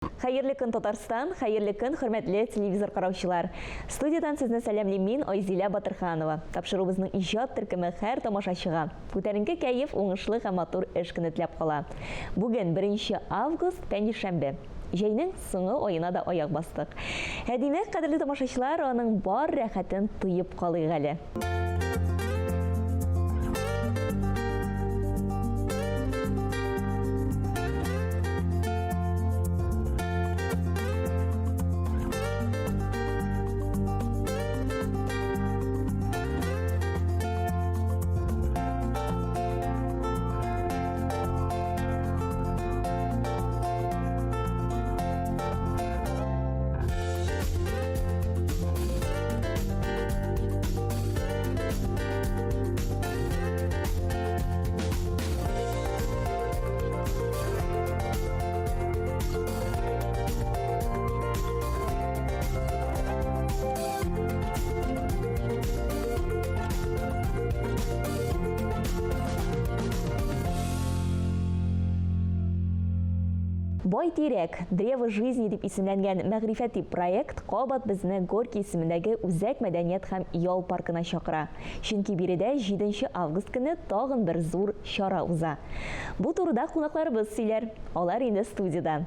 Хәерле көн, Татарстан, хәерле көн, хөрмәтле телевизор караучылар. Студиядән сезне сәламлим мин, Айзилә Батырханова. Тапшыруыбызның иҗат төркеме һәр тамашачыга күтәренке кәеф, уңышлы һәм матур эш көне теләп кала. Бүген 1 август, пәнҗешәмбе. Җәйнең соңгы аена да аяк бастык. Ә димәк, кадерле тамашачылар, аның бар рәхәтен тоеп калыйк әле. Байтирәк, Древо жизни дип исемләнгән мәгърифәти проект кабат безне Горький исемендәге Үзәк мәдәният һәм ял паркына чакыра. Чөнки биредә 7 август көне тагын бер зур чара уза. Бу турыда кунакларыбыз сөйләр. Алар инде студиядә.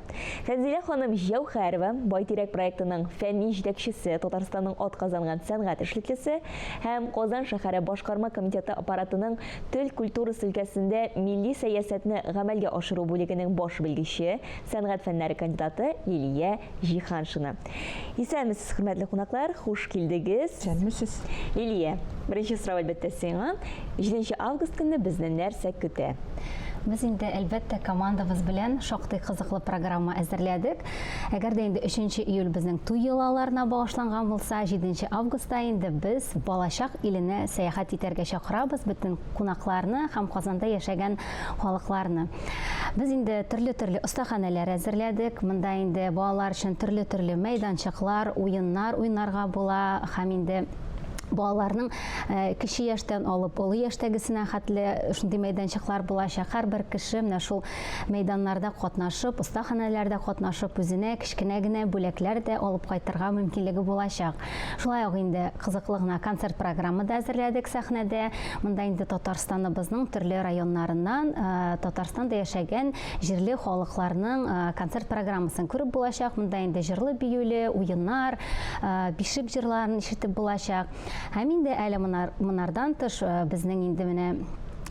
Фәнзилә ханым Җәүхәрова, Байтирәк проектының фәнни җитәкчесе, Татарстанның атказанган сәнгать эшлеклесе һәм Казан шәһәре башкарма комитеты аппаратының тел культурасы өлкәсендә милли сәясәтне гамәлгә ашыру бүлегенең баш белгече, сәнгать фәннәре кандидаты Лилия Җиһаншина. Исәнмесез, хөрмәтле кунаклар, хуш килдегез. Исәнмесез. Лилия, беренче сорау, әлбәттә, сиңа. 7 август көнне безне нәрсә көтә? Без инде, әлбәттә, командабыз белән шактый кызыклы программа әзерләдек. Әгәр дә инде 3 июль безнең туй йолаларына багышланган булса, 7 августта инде без балачак иленә сәяхәт итәргә чакырабыз бөтен кунакларны һәм Казанда яшәгән халыкларны. Без инде төрле-төрле остаханәләр әзерләдек. Монда инде балалар өчен төрле-төрле мәйданчыклар, уеннар уйнарга була һәм инде балаларның э, кече яшьтән алып олы яшьтәгесенә хәтле шундый мәйданчыклар булачак. Һәрбер кеше менә шул мәйданнарда катнашып, остаханәләрдә катнашып, үзенә кечкенә генә бүләкләр дә алып кайтырга мөмкинлеге булачак. Шулай ук инде кызыклы гына концерт программа да әзерләдек сәхнәдә. Монда инде Татарстаныбызның төрле районнарыннан э, Татарстанда яшәгән җирле халыкларның э, концерт программасын күреп булачак. Монда инде җырлы-биюле уеннар, э, бишек җырларын ишетеп булачак. Һәм инде әле монардан тыш безнең инде менә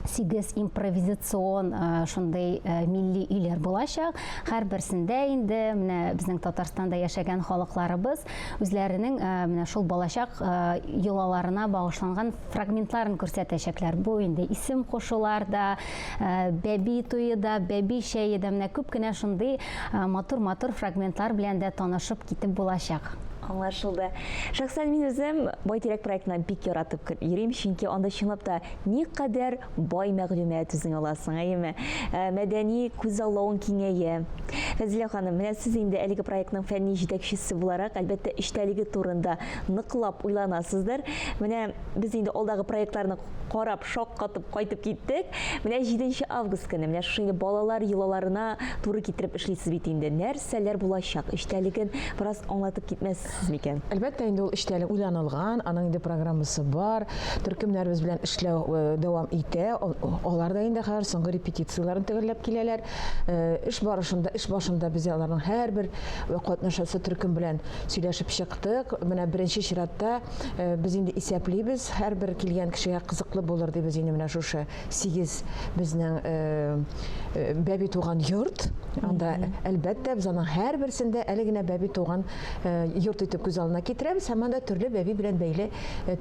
8 импровизацион шундый милли өйләр булачак. Һәрберсендә инде менә безнең Татарстанда яшәгән халыкларыбыз үзләренең э, менә шул балачак э, йолаларына багышланган фрагментларын күрсәтәчәкләр. Бу инде исем кушулар да, э, бәби туе да, бәби чәе дә, менә күп кенә шундый матур-матур фрагментлар белән дә танышып китеп булачак. Аңлашылды. Шәхсән мин үзем Байтирәк проектына бик яратып йөрим, чөнки анда чынлап та никадәр бай мәгълүмат үзең аласың, әйеме? Э, мәдәни күзаллавың киңәя. Фәзилә ханым, менә сез инде әлеге проектның фәнни җитәкчесе буларак, әлбәттә, эчтәлеге турында ныклап уйланасыздыр. Менә без инде алдагы проектларны карап, шаккатып кайтып киттек. Менә 7 август көне, менә шушы инде балалар йолаларына туры китереп эшлисез бит инде. Нәрсәләр булачак? Эчтәлеген бераз аңлатып китмәссез микән? Әлбәттә, инде ул эчтәлек уйланылган, аның инде программасы бар. Төркемнәребез белән эшләү э, дәвам итә. Алар да инде хәзер соңгы репетицияләрен төгәлләп киләләр. Э, эш барышында, эш башында без аларның һәрбер э, катнашасы төркем белән сөйләшеп чыктык. Менә беренче чиратта без инде исәплибез, һәрбер килгән кешегә кызыклы булыр дибез инде менә шушы 8 безнең бәби туган йорт. Анда, әлбәттә, без аның һәрберсендә әле генә бәби туган йорт итеп күз алдына китерәбез һәм анда төрле бәби белән бәйле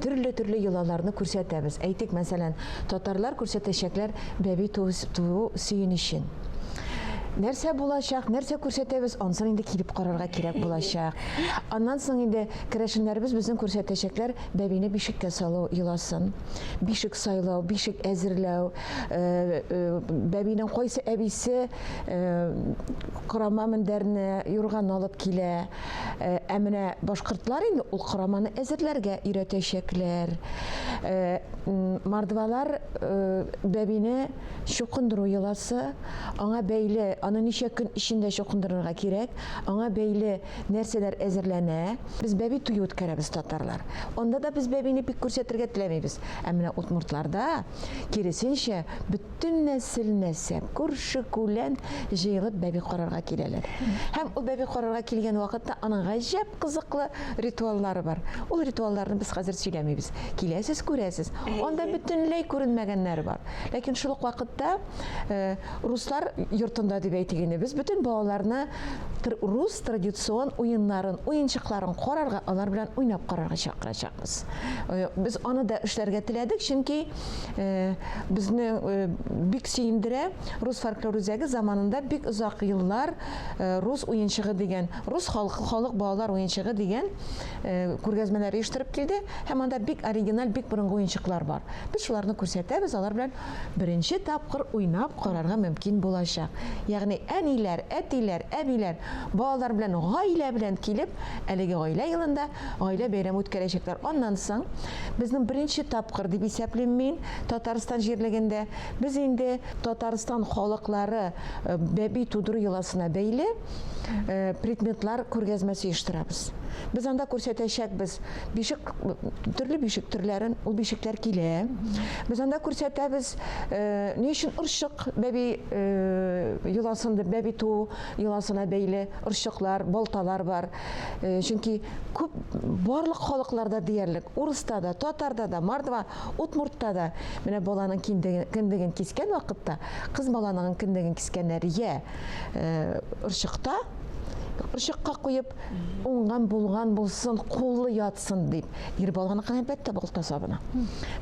төрле-төрле йолаларны күрсәтәбез. Әйтик, мәсәлән, татарлар күрсәтәчәкләр бәби туу сөенечен. Нәрсә булачак, нәрсә күрсәтәбез, ансын инде килеп карарга кирәк булачак. Аннан соң инде керәшеннәребез безнең күрсәтәчәкләр бәбине бишеккә салу йоласын. Бишек сайлау, бишек әзерләү, э, э, бәбинең кайсы әбисе э, корама мендәрне, юрганны алып килә. Ә менә башкортлар инде ул кораманы әзерләргә өйрәтәчәкләр. Мордвалар бәбине чукындыру йоласы, аңа бәйле, аны ничә көн эчендә чукындырырга кирәк, аңа бәйле нәрсәләр әзерләнә. Без бәби туе үткәрәбез татарлар. Анда да без бәбине бик күрсәтергә теләмибез. Ә менә удмуртларда, киресенчә, Бөтен нәсел-нәсәп, күрше-күлән җыелып бәби карарга киләләр. Һәм ул бәби карарга килгән вакытта аның гаҗәп кызыклы ритуаллары бар. Ул ритуалларны без хәзер сөйләмибез. Киләсез, күрәсез. Анда бөтенләй күренмәгәннәре бар. Ләкин шул ук вакытта э, руслар йортында дип әйтик инде, без бөтен балаларны рус традицион уеннарын, уенчыкларын карарга, алар белән уйнап карарга чакырачакбыз. Э, без аны да эшләргә теләдек, чөнки Э, безне э, бик сөендерә. Рус фольклор үзәге заманында бик озак еллар э, рус уенчыгы дигән, рус халык, халык балалар уенчыгы дигән күргәзмәләр оештырып килде һәм анда бик оригиналь, бик борынгы уенчыклар бар. Без шуларны күрсәтәбез, алар белән беренче тапкыр уйнап карарга мөмкин булачак. Ягъни әниләр, әтиләр, әбиләр балалар белән гаилә белән килеп, әлеге гаилә елында гаилә бәйрәме үткәрәчәкләр. Аннан соң безнең беренче тапкыр дип исәплим мин Татарстан җирлегендә без инде Татарстан халыклары э, бәби тудыру йоласына бәйле э, предметлар күргәзмәсе оештырабыз. Без анда күрсәтәчәкбез бишек төрле бишек төрләрен, ул бишекләр килә. Без анда күрсәтәбез, э, ни өчен орчык бәби йоласында бәби туу йоласына бәйле орчыклар, балталар бар. Э, чөнки күп барлык халыкларда диярлек, урыста да, татарда да, мордва, удмуртта да менә баланың кендеген кискән вакытта, кыз баланың кендеген кискәннәр я э, орчыкта, орчыкка куеп, уңган булган булсын, кулы ятсын дип. Ир баланыкын әлбәттә балта сабына.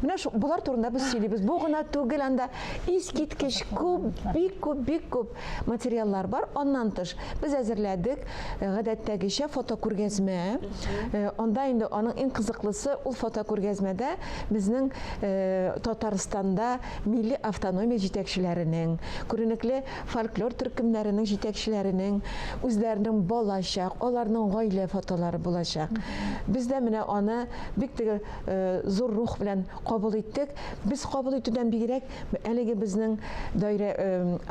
Менә шу болар турында без сөйлибез. Бу гына түгел, анда искиткеч күп, бик күп, бик күп материаллар бар. Аннан тыш без әзерләдек э, гадәттәгечә фотокүргәзмә. Э, анда инде аның иң кызыклысы ул фотокүргәзмәдә безнең э, Татарстанда милли автономия җитәкчеләренең, күренекле фольклор төркемнәренең җитәкчеләренең үзләренең балачак, аларның гаилә фотолары булачак. Без дә менә аны бик теге зур рух белән кабул иттек. Без кабул итүдән бигрәк Әлеге безнең даирә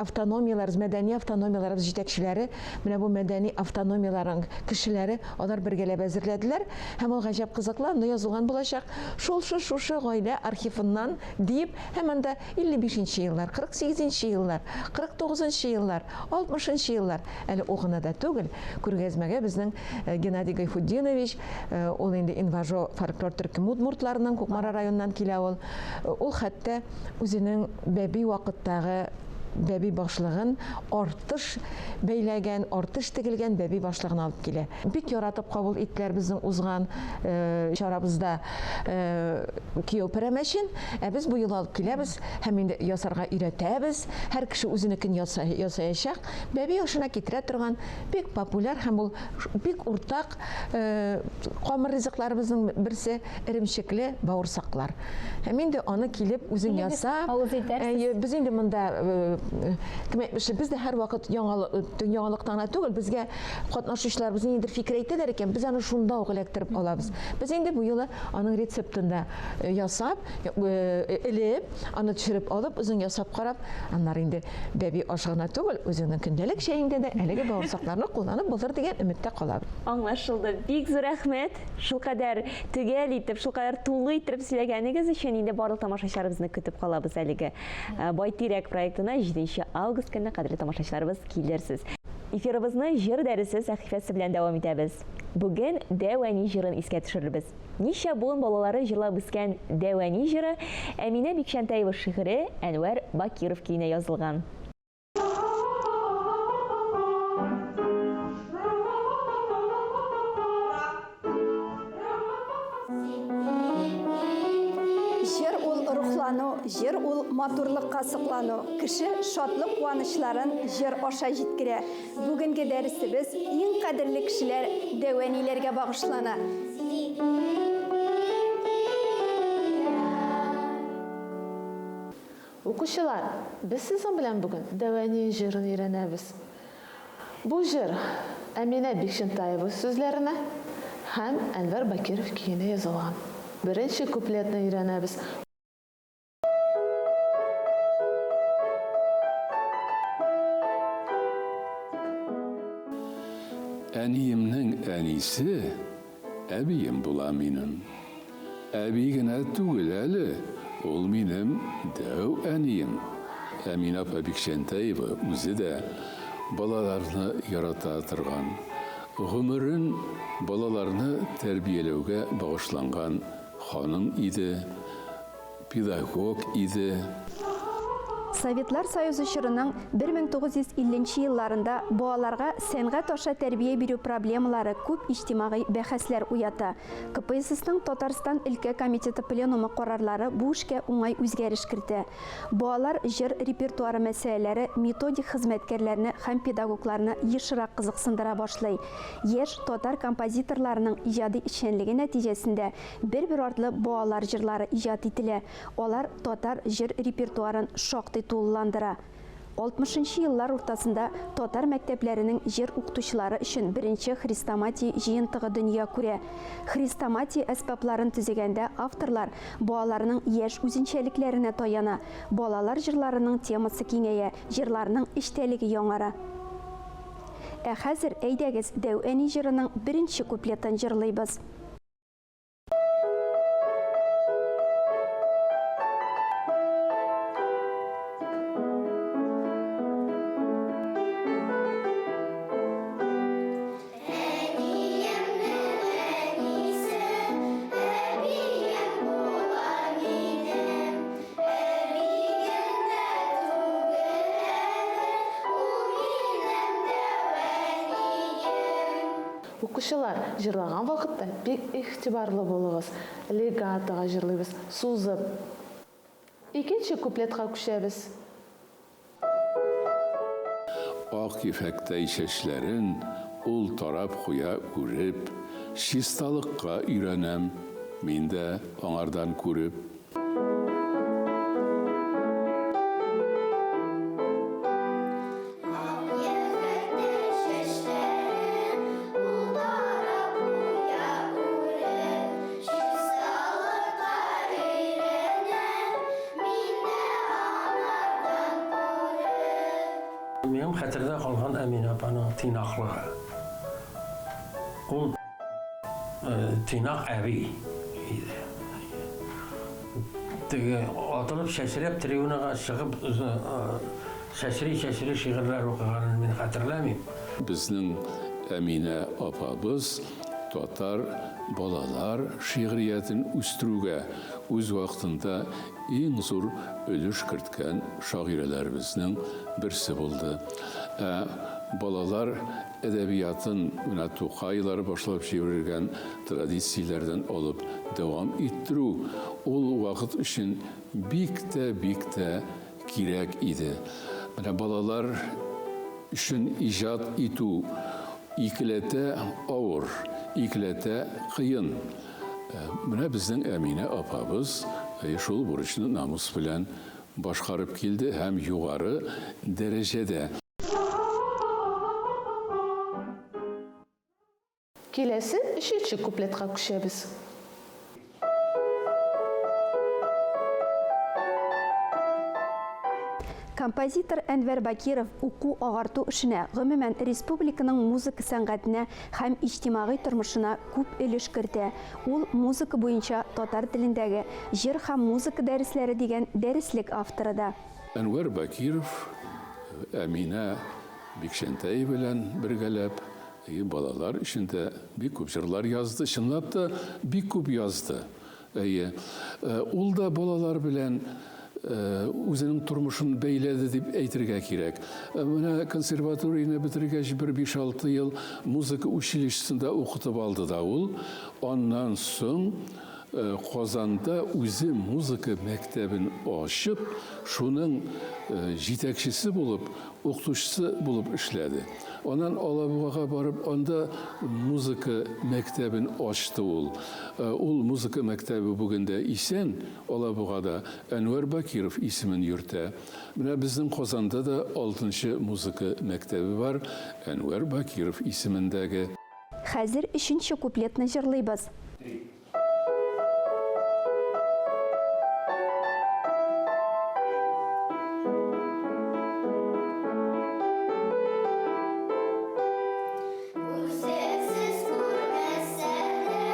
автономияләребез, мәдәни автономияләребез җитәкчеләре, менә бу мәдәни автономияләрнең кешеләре, алар бергәләп әзерләделәр. Һәм ул гаҗәп кызыклы, анда язылган булачак, шул-шу шушы гаилә архивыннан диеп, һәм анда 55 нче еллар, 48 нче еллар, 49 нчы еллар, 60 нчы еллар, әле ул гына да түгел, күргәзмәгә безнең Геннадий Гайфутдинович, ул инде Инважо фольклор төркеме удмуртларының, Кукмара районыннан килә ул, Ул хәтта үзенең бәби вакыттагы бәби башлыгын артыш бәйләгән, артыш тегелгән бәби башлыгын алып килә. Бик яратып кабул иттеләр безнең узган э, чарабызда э, кияү пәрәмәчен. Ә без бу юлы алып киләбез һәм инде ясарга өйрәтәбез. Һәр кеше үзенекен ясаячак. Бәби ашына китерә торган бик популяр һәм ул бик уртак э, камыр ризыкларыбызның берсе эремчекле бавырсаклар. Һәм инде аны килеп үзең яса. Авыз итәрсез. Әйе, без инде монда э, кем әйтмешли, без дә һәрвакыт яңалык э, яңалыктан гына түгел, безгә катнашучыларыбыз ниндидер фикер әйтәләр икән, без аны шунда ук эләктереп алабыз. Без инде бу юлы аның рецептын да э, ясап, элеп, аны төшереп алып, үзең ясап карап, аннары инде бәби ашы гына түгел, үзеңнең көндәлек чәеңдә дә әлеге бавырсакларны кулланып булыр дигән өметтә калабыз. Аңлашылды. Бик зур рәхмәт. Шулкадәр төгәл итеп, шулкадәр тулы итеп сөйләгәнегез өчен инде барлык тамашачыларыбызны көтеп калабыз әлеге э, Байтирәк проектына 7 август көнне кадерле тамашачыларыбыз килерсез. Эфирыбызны җыр дәресе сәхифәсе белән дәвам итәбез. Бүген Дәү әни җырын искә төшерербез. Ничә буын балалары җырлап үскән Дәү әни җыры Әминә Бикчәнтәева шигыре Әнвәр Бакиров көенә язылган. Җыр ул рухлану, җыр ул матурлыкка соклану. Кеше шатлык-куанычларын җыр аша җиткерә. Бүгенге дәресебез иң кадерле кешеләр, дәү әниләргә багышлана. Укучылар, без сезнең белән бүген Дәү әни җырын өйрәнәбез. Бу җыр. Әминә Бикчәнтаева сүзләренә һәм Әнвәр Бакиров көенә язылган. Беренче куплетны өйрәнәбез. Әниемнең әнисе әбием була минем. Әби генә түгел әле, ул минем дәү әнием. Әминә апа Бикчәнтәева үзе дә балаларны ярата торган, гомерен балаларны тәрбияләүгә багышланган ханым иде. Педагог иде. Советлар Союзы чорының 1950 нче елларында балаларга сәнгать аша тәрбия бирү проблемалары күп иҗтимагый бәхәсләр уята. КПССның Татарстан өлкә комитеты пленумы карарлары бу эшкә уңай үзгәреш кертә. Балалар җыр репертуары мәсьәләләре методик хезмәткәрләрне һәм педагогларны ешрак кызыксындыра башлый. Яшь татар композиторларының иҗади эшчәнлеге нәтиҗәсендә Бер-бер артлы балалар җырлары иҗат ителә, алар татар җыр репертуарын шактый тулыландыра. Алтмышынчы еллар уртасында татар мәктәпләренең җыр укытучылары өчен беренче хрестоматия җыентыгы дөнья күрә. Хрестоматия әсбапларын төзегәндә авторлар балаларның яшь үзенчәлекләренә таяна, балалар җырларының темасы киңәя, җырларның эчтәлеге яңара. Ә хәзер, әйдәгез, Дәү әни җырының беренче куплетын җырлыйбыз. Укучылар, җырлаган вакытта бик игътибарлы булыгыз. Легатога җырлыйбыз, сузып. Икенче куплетка күчәбез. Ак ефәктәй чәчләрен ул тарап куя үреп, Чисталыкка өйрәнәм мин дә аңардан күреп. Минем хәтердә калган Әминә апаның тыйнаклыгы. Ул тыйнак әби иде. Теге атылып чәчрәп трибунага чыгып чәчри-чәчри шигырьләр укыганын мин хәтерләмим. Безнең Әминә апабыз татар балалар шигъриятен үстерүгә үз вакытында иң зур өлеш керткән шагыйрәләребезнең берсе булды. Ә балалар Әдәбиятын менә Тукайлар башлап җибәргән традицияләрдән алып дәвам иттерү ул вакыт өчен бик тә, бик тә кирәк иде. Менә балалар өчен иҗат итү икеләтә авыр, икеләтә кыен. Менә безнең Әминә апабыз шул бурычны намус белән башкарып килде һәм югары дәрәҗәдә. Киләсе өченче куплетка күчәбез. Композитор Әнвәр Бакиров уку-агарту эшенә, гомумән, республиканың музыка сәнгатенә һәм иҗтимагый тормышына күп өлеш кертә. Ул музыка буенча татар телендәге Җыр һәм музыка дәресләре дигән дәреслек авторы да. Әнвәр Бакиров Әминә Бикчәнтәй белән бергәләп балалар өчен дә бик күп җырлар язды. Чынлап та бик күп язды. Әйе. Ул да балалар белән үзенең тормышын бәйләде дип әйтергә кирәк. Менә консерваторияне бетергәч, бер 5-6 ел музыка училищесында укытып алды да ул. Аннан соң. Казанда үзе музыка мәктәбен ачып, шуның җитәкчесе булып, укытучысы булып эшләде. Аннан Алабугага барып, анда музыка мәктәбен ачты ул. Ул музыка мәктәбе бүген дә исән, Алабугада Әнвәр Бакиров исемен йөртә. Менә безнең Казанда да алтынчы музыка мәктәбе бар, Әнвәр Бакиров исемендәге. Хәзер өченче куплетны җырлыйбыз. Күзсез күрмәсә дә,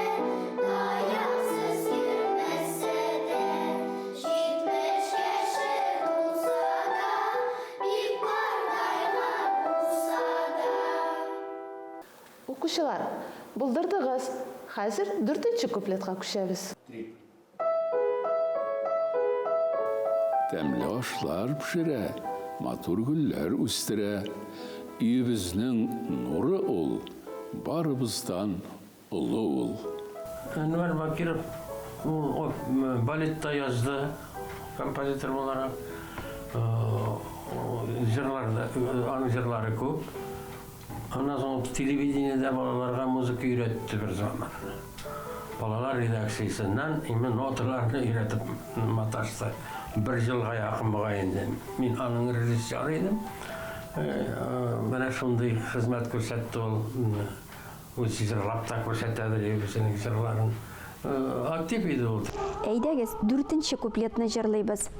таяксыз йөрмәсә дә, 70 яше тулса да, бик картайган булса да. Укучылар, булдырдыгыз! Хәзер дүртенче куплетка күчәбез. Тәмле ашлар пешерә, матур гөлләр үстерә. Өебезнең нуры ул, барыбыздан олы ул. Әнвәр Бакиров ул балет та язды, композитор буларак. Җырлар да, аның җырлары күп. Аннан соң ул телевидениедә балаларга музыка өйрәтте бер заман. Балалар редакциясеннән именно ноталарны өйрәтеп маташты. Бер елга якын бугай инде. Мин аның режиссеры идем. Менә шундый хезмәт күрсәтте ул. Үзе җырлап та күрсәтәдер үзенең җырларын. Актив иде ул. Әйдәгез, дүртенче куплетны җырлыйбыз.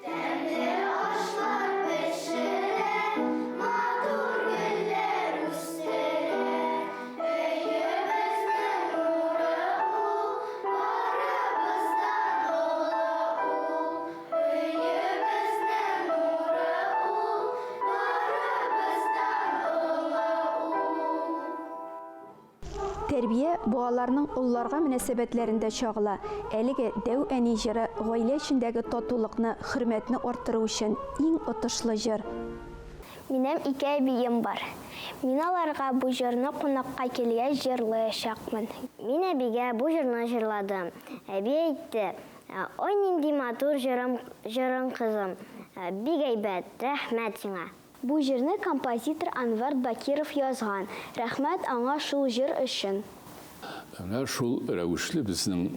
Тәмле ашлар пешерә, матур гөлләр үстерә. Өебезнең нуры ул, барыбыздан олы ул. Өебезнең нуры ул, барыбыздан олы ул. Тәрбия балаларның олыларга мөнәсәбәтләрендә чагыла. Әлеге Дәү әни җыры гаилә эчендәге татулыкны, хөрмәтне арттыру өчен иң отышлы җыр. Минем ике әбием бар. Мин аларга бу җырны кунакка килгәч җырлаячакмын. Мин әбигә бу җырны җырладым. Әби әйтте, Ой, нинди матур җырым, җырың, кызым. Бик әйбәт, рәхмәт сиңа. Бу җырны композитор Анвар Бакиров язган. Рәхмәт аңа шул җыр өчен. Менә шул рәвешле безнең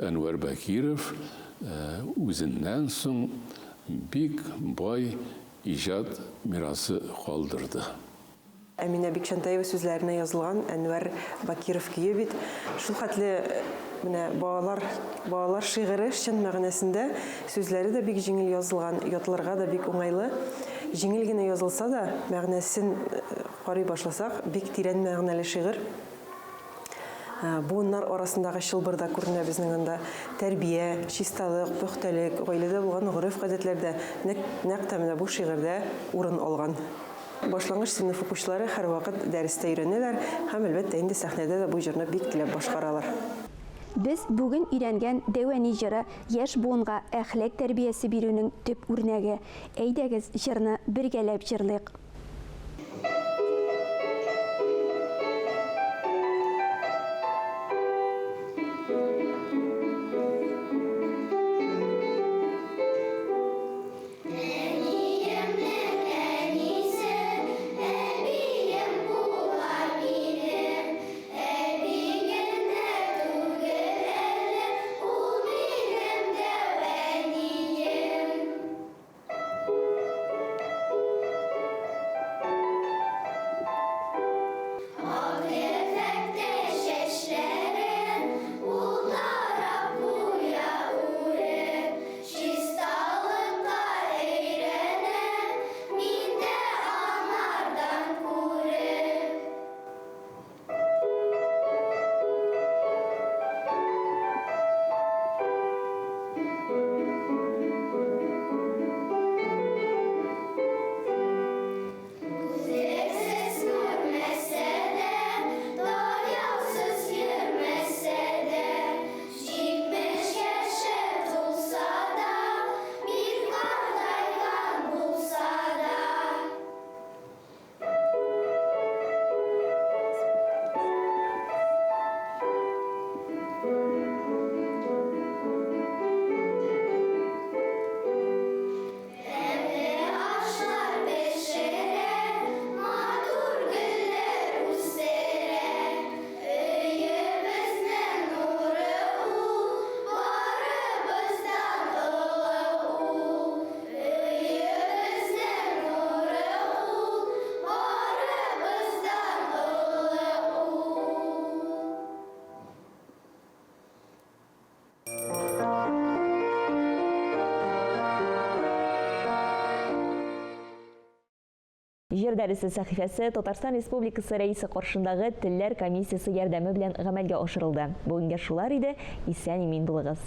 Әнвәр Бакиров үзеннән соң бик бай иҗат мирасы калдырды. Әминә Бикчәнтәева сүзләренә язылган Әнвәр Бакиров көе бит шул хәтле менә балалар, балалар шигыре чын мәгънәсендә сүзләре дә бик җиңел язылган, ятларга да бик уңайлы. Җиңел генә язылса да, мәгънәсен карый башласак, бик тирән мәгънәле шигырь. Буыннар арасындагы чылбыр да күренә безнең анда. Тәрбия, чисталык, пөхтәлек, гаиләдә булган гореф-гадәтләр дә нәкъ тә менә бу шигырьдә урын алган. Башлангыч сыйныф укучылары һәрвакыт дәрестә өйрәнәләр һәм, әлбәттә инде, сәхнәдә дә бу җырны бик теләп башкаралар. Без бүген өйрәнгән Дәү әни җыры яшь буынга әхлак тәрбиясе бирүнең төп үрнәге. Әйдәгез, җырны бергәләп җырлыйк. Әниемнең әнисе, әбием була минем. Әби генә түгел әле, ул минем дәү әнием. Җыр дәресе сәхифәсе Татарстан Республикасы Рәисе каршындагы Телләр комиссиясе ярдәме белән гамәлгә ашырылды. Бүгенгә шулар иде, исән-имин булыгыз.